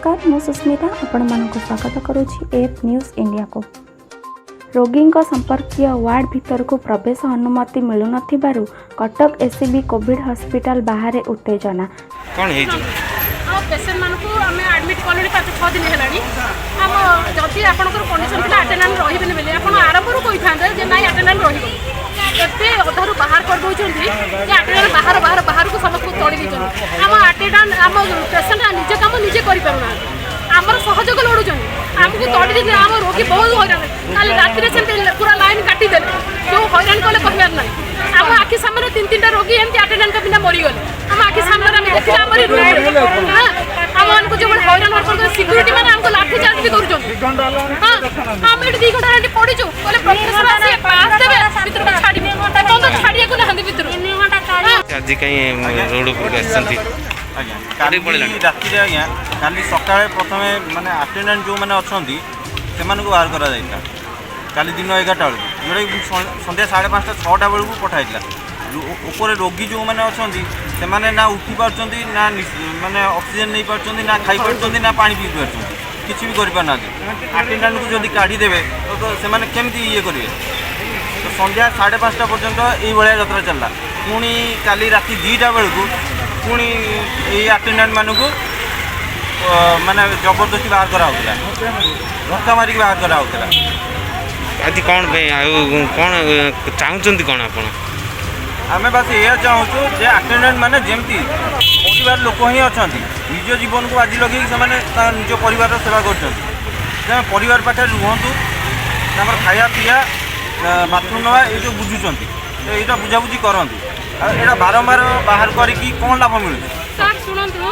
ନମସ୍କାର, ମୁଁ ସୁସ୍ମିତା ଆପଣମାନଙ୍କୁ ସ୍ୱାଗତ କରୁଛି ଏଫ୍ ନ୍ୟୁଜ୍ ଇଣ୍ଡିଆକୁ। ରୋଗୀଙ୍କ ସମ୍ପର୍କୀୟ ୱାର୍ଡ ଭିତରକୁ ପ୍ରବେଶ ଅନୁମତି ମିଳୁନଥିବାରୁ କଟକ ଏସ୍ସିବି କୋଭିଡ୍ ହସ୍ପିଟାଲ ବାହାରେ ଉତ୍ତେଜନା। କ'ଣ ହେଇଛି? ଆମ ପେସେଣ୍ଟମାନଙ୍କୁ ଆମେ ଆଡ଼ମିଟ୍ କଲୁଣି 5-6 ଦିନ ହେଲାଣି। ଆମ ଯଦି ଆପଣଙ୍କର କଣ୍ଡିସନ୍ ଥିଲା ଆଟେଣ୍ଡାଣ୍ଟ ରହିବେନି ବୋଲି, ଆପଣ ଆରମ୍ଭରୁ କହିଥାନ୍ତେ ଯେ ନାଇଁ, ଆଟେଣ୍ଡାଣ୍ଟ ରହିବ। ଏବେ ଅଧାରୁ ବାହାର କରିଦେଉଛନ୍ତି ଯେ ଆଟେଣ୍ଡାଣ୍ଟ ବାହାର, ବାହାର, ବାହାରକୁ ସମସ୍ତଙ୍କୁ ତଡ଼ି ଦେଇଛନ୍ତି। ଆମ ଆଟେଣ୍ଡାଣ୍ଟ, ଆମ ପେସେଣ୍ଟ ନିଜ କାମ ନିଜେ କରିପାରୁନାହାନ୍ତି, ଆମର ସହଯୋଗ ଲୋଡ଼ୁଛନ୍ତି। ଆମକୁ ତଡ଼ି ଦେଇଥିଲେ, ଆମ ରୋଗୀ ବହୁତ ହଇରାଣ। କାଲି ରାତିରେ ସେମିତି ପୁରା ଲାଇନ୍ କାଟିଦେଲେ, ଯେଉଁ ହଇରାଣ କଲେ କହିବାର ନାହିଁ। ଆମ ଆଖି ସାମ୍ନାରେ ତିନି ତିନିଟା ରୋଗୀ ଏମିତି ଆଟେଣ୍ଡାଣ୍ଟଙ୍କ ବିନା ମରିଗଲେ। ଆମ ଆଖି ସାମ୍ନାରେ ଆମେ ଦେଖିଲେ, ଆମରି ରୁମ୍ରେ ଆମମାନଙ୍କୁ ଯେଉଁଭଳି ହଇରାଣ ହରକତ, ସିକ୍ୟୁରିଟି ମାନେ ଆମକୁ ଲାଠି ଚାର୍ଜ ବି କରୁଛନ୍ତି। ହଁ, ଆମେ ଏଠି 2 ଘଣ୍ଟା ଏଠି ପଡ଼ିଛୁ। କହିଲେ ପ୍ରଫେସର ଆସିବେ, ପାସ୍ ଦେବେ, ଭିତରକୁ ଛାଡ଼ିବେ। ଏପର୍ଯ୍ୟନ୍ତ ଛାଡ଼ିବାକୁ ନାହାନ୍ତି ଭିତରୁ। ଆଜି କାହିଁ ରୋଡ଼ ଉପରକୁ ଆସିଛନ୍ତି? ଆଜ୍ଞା, କାଲି ପଳେଇଲାଣି। ରାତିରେ ଆଜ୍ଞା, କାଲି ସକାଳେ ପ୍ରଥମେ ମାନେ ଆଟେଣ୍ଡାଣ୍ଟ ଯେଉଁମାନେ ଅଛନ୍ତି, ସେମାନଙ୍କୁ ବାହାର କରାଯାଇଥିଲା କାଲି ଦିନ 11ଟା ବେଳକୁ, ଯେଉଁଟାକି ସନ୍ଧ୍ୟା 5:30, 6ଟା ବେଳକୁ ପଠାଯାଇଥିଲା। ଉପରେ ରୋଗୀ ଯେଉଁମାନେ ଅଛନ୍ତି, ସେମାନେ ନା ଉଠି ପାରୁଛନ୍ତି, ନା ମାନେ ଅକ୍ସିଜେନ୍ ନେଇପାରୁଛନ୍ତି, ନା ଖାଇପାରୁଛନ୍ତି, ନା ପାଣି ପିଇ ପାରୁଛନ୍ତି, କିଛି ବି କରିପାରୁନାହାନ୍ତି। ଆଟେଣ୍ଡାଣ୍ଟକୁ ଯଦି କାଢ଼ିଦେବେ ତ ସେମାନେ କେମିତି ଇଏ କରିବେ? ତ ସନ୍ଧ୍ୟା 5:30 ପର୍ଯ୍ୟନ୍ତ ଏଇଭଳିଆ ଯାତ୍ରା ଚାଲିଲା। ପୁଣି କାଲି ରାତି 2ଟା ବେଳକୁ ପୁଣି ଏଇ ଆଟେଣ୍ଡାଣ୍ଟମାନଙ୍କୁ ମାନେ ଜବରଦସ୍ତି ବାହାର କରାହେଉଥିଲା, ଧକ୍କା ମାରିକି ବାହାର କରାହେଉଥିଲା। ଆଜି କ'ଣ ପାଇଁ ଆଉ କ'ଣ ଚାହୁଁଛନ୍ତି କ'ଣ ଆପଣ? ଆମେ ବାସ୍ ଏଇଆ ଚାହୁଁଛୁ ଯେ ଆଟେଣ୍ଡାଣ୍ଟ ମାନେ ଯେମିତି ପରିବାର ଲୋକ ହିଁ ଅଛନ୍ତି, ନିଜ ଜୀବନକୁ ବାଜି ଲଗେଇକି ସେମାନେ ତା ନିଜ ପରିବାରର ସେବା କରୁଛନ୍ତି, ସେମାନେ ପରିବାର ପାଖରେ ରୁହନ୍ତୁ। ତାଙ୍କର ଖାଇବା ପିଇବା, ବାଥରୁମ୍ ନେବା, ଏଇ ଯେଉଁ ବୁଝୁଛନ୍ତି, ଏଇଟା ବୁଝାବୁଝି କରନ୍ତୁ। ଆଉ ଏଇଟା ବାରମ୍ବାର ବାହାର କରିକି କ'ଣ ଲାଭ ମିଳୁଛି? ସାର୍, ଶୁଣନ୍ତୁ।